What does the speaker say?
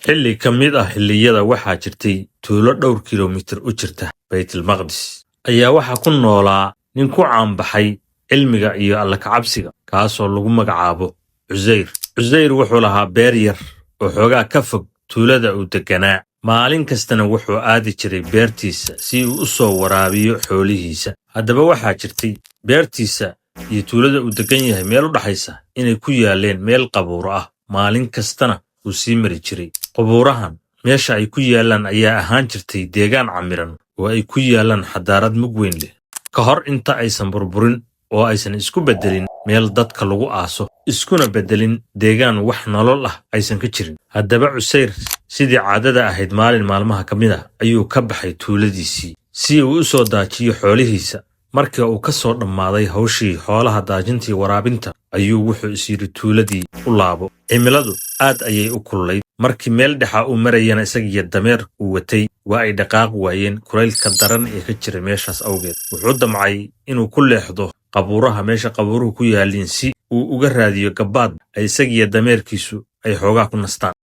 Xilli ka mid ah xilliyada waxaa jirtay tuulo dhowr kilomitir u jirta Baytulmaqdis ayaa waxaa ku noolaa nin ku caanbaxay cilmiga iyo alla kacabsiga, kaasoo lagu magacaabo Cusayr. Cusayr wuxuu lahaa beer yar oo xoogaa ka fog tuulada uu degganaa. Maalin kastana wuxuu aadi jiray beertiisa si uu u soo waraabiyo xoolihiisa. Haddaba waxaa jirtay beertiisa iyo tuulada uu deggan yahay meel u dhaxaysa inay ku yaaleen meel qabuuro ah, maalin kastana uu sii mari jiray. Qubuurahan meesha ay ku yaallaan ayaa ahaan jirtay deegaan camiran oo ay ku yaallaan xadaarad mug weyn leh, ka hor inta aysan burburin oo aysan isku beddelin meel dadka lagu aaso, iskuna beddelin deegaan wax nolol ah aysan ka jirin. Haddaba Cusayr, sidii caadada ahayd, maalin maalmaha ka mid ah ayuu ka baxay tuuladiisii si uu u soo daajiyo xoolihiisa. Markii uu ka soo dhammaaday hawshii xoolaha daajintii waraabinta, ayuu wuxuu is yidhi tuuladii u laabo. Cimiladu aad ayay u kululayd. Markii meel dhexa uu marayana, isagiyo dameer uu watay waa ay dhaqaaqi waayeen kulaylka daran ee ka jira meeshaas awgeed. Wuxuu damcay inuu ku leexdo qabuuraha meesha qabuuruhu ku yaalliin si uu uga raadiyo gabbaad ay isagiyo dameerkiisu ay xoogaa ku nastaan.